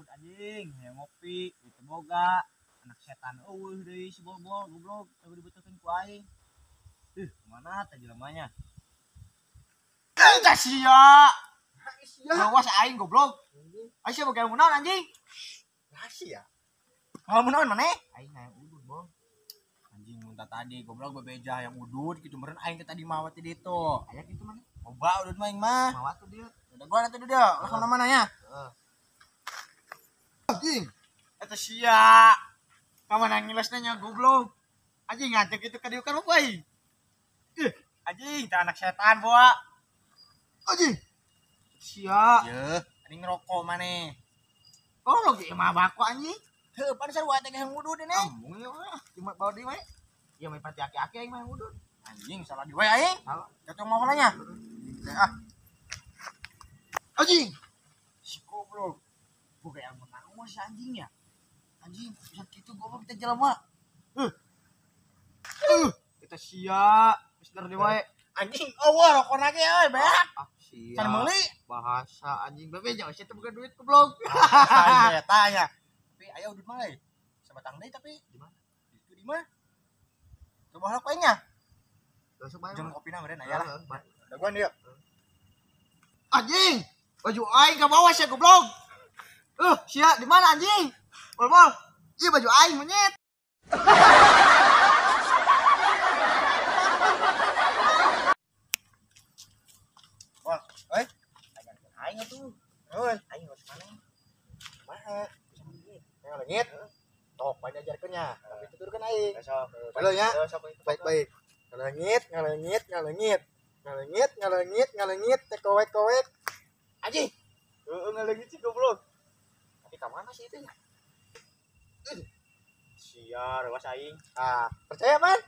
Udud anjing, hayang ngopi, duit teu boga. Anak setan eueuh deui si bol-bol goblok, teu dibutuhkeun ku aing. Ih, mana teh jelemanya? Tah sia. Awas aing goblok. Aing sia boga ilmu naon anjing? Rahasia. Ngalamun naon maneh? Aing hayang udud, Bol. Anjing mun tadi goblok bebeja hayang udud kitu meureun aing teh tadi mawa teh ditu. Aya kitu maneh? Loba udud mah aing mah. Mawa tuh dia. Udah gua nanti dia, ulah kemana-mana nya. Heeh. Anjing. Eta sia. Kamana ngilesna nya goblok. Anjing ngajak kitu ka dieu kan ku aing. Ih, anjing teh anak setan boa. Anjing. Sia. Yeuh, anjing ngerokok maneh. Oh, lagi mah bako anjing. Heuh, pan sarua teh hayang udud ini. Ambung ieu mah, cuma bawa deui we. Ieu mah pati aki-aki aing mah udud. Anjing salah di we aing. Salah. Jatuh mau nya. Ah. Anjing. Si goblok. Boga ilmu naon si anjingnya. Anjing, bisa kitu goblok kita jelema. Kita sia, geus deui wae. Anjing, eueuh rokona ge euy, beak. Ah, sia. Can meuli. Bahasa anjing bebeja sia teh boga duit goblok. Aing eta nya. Tapi aya udud mah euy. Sabatang deui tapi di mana? Itu di mana? Coba halak aing nya. Besok bae. Jeung kopina meureun aya lah. Heeh. Daguan dieu. Anjing, baju aing ka bawah sia goblok. Sia di mana anjing? Bol-bol. Ieu baju aing monyet. Bol, euy. Aing atuh. Euy, aing geus mana? Kumaha? Bisa leungit. Yang leungit? Tok banyak ajarkeun nya. Tapi tuturkeun aing. Besok. Halo nya. Besok. Baik-baik. Ngaleungit, ngaleungit, ngaleungit. Ngaleungit, ngaleungit, ngaleungit, teh kowek-kowek. Anjing. Heeh, ngaleungit sih goblok. Tapi ka mana sih itu nya? Sia, rewas aing. Ah, percaya man?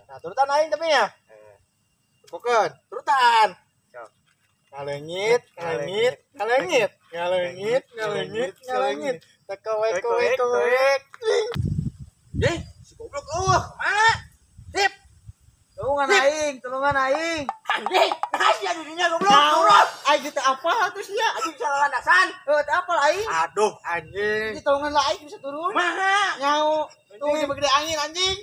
Nah, turutan aing tapi nya. Eh. Bukan, turutan. Sok. Ngaleungit, ngaleungit, ngaleungit, ngaleungit, ngaleungit, ngaleungit. Teh kowek kowek kowek. Eh, si goblok eueuh, mana? Sip. Tulungan aing, tulungan aing. Anjing, nah sia dirinya goblok. Turun. Aing teh apa atuh sia? Anjing salah landasan. Heuh, teh apa aing? Aduh, anjing. Ini tulungan lah aing bisa turun. Maha. Nyau. Tuh, gede angin anjing.